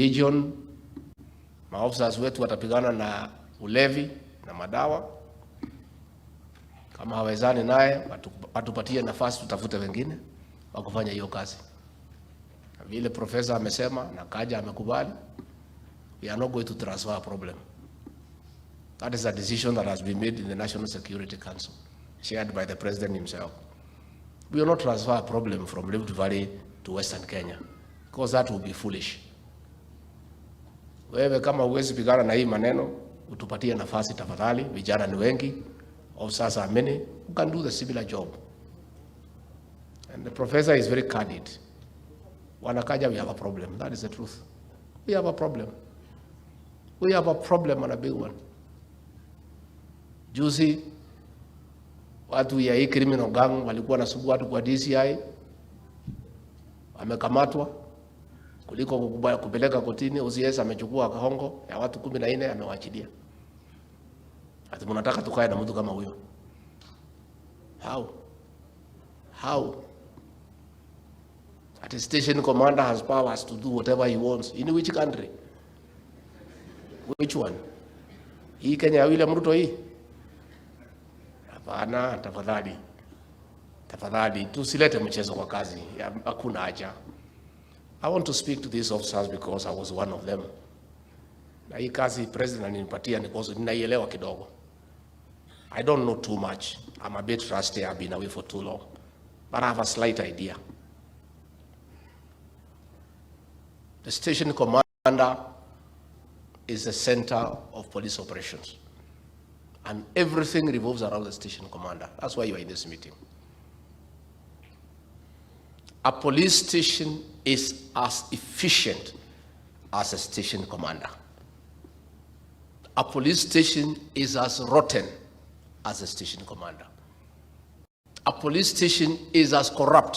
Region, maofisa wetu watapigana na ulevi na madawa. Kama hawezani naye, watupatie nafasi, tutafute wengine wa kufanya hiyo kazi. Na vile profesa amesema na Kaja amekubali, we are not going to transfer a problem. That is a decision that has been made in the National Security Council, shared by the president himself. We will not transfer a problem from Rift Valley to Western Kenya because that will be foolish. Wewe kama huwezi pigana na hii maneno, utupatie nafasi tafadhali. Vijana ni wengi, officers are many who can do the similar job. And the professor is very candid. Bwana Kaja, we have a problem. That is the truth. We have a problem. We have a problem and a big one. Juzi watu ya hii criminal gang walikuwa wanasumbua watu kwa DCI, wamekamatwa kuliko kupeleka kotini. OCS amechukua hongo ya watu 14 amewachilia. Ati mnataka tukae na mtu kama huyo? How? How? Ati station commander has powers to do whatever he wants. In which country? Which one? Hii Kenya ya William Ruto hii? Hapana, tafadhali. Tafadhali tusilete mchezo kwa kazi. Hakuna haja. I want to speak to these officers because I was one of them. Na hii kazi president alinipatia ni because ninaielewa kidogo. I don't know too much. I'm a bit rusty. I've been away for too long. But I have a slight idea. The station commander is the center of police operations. And everything revolves around the station commander. That's why you are in this meeting. A police station is as efficient as a station commander. A police station is as rotten as a station commander. A police station is as corrupt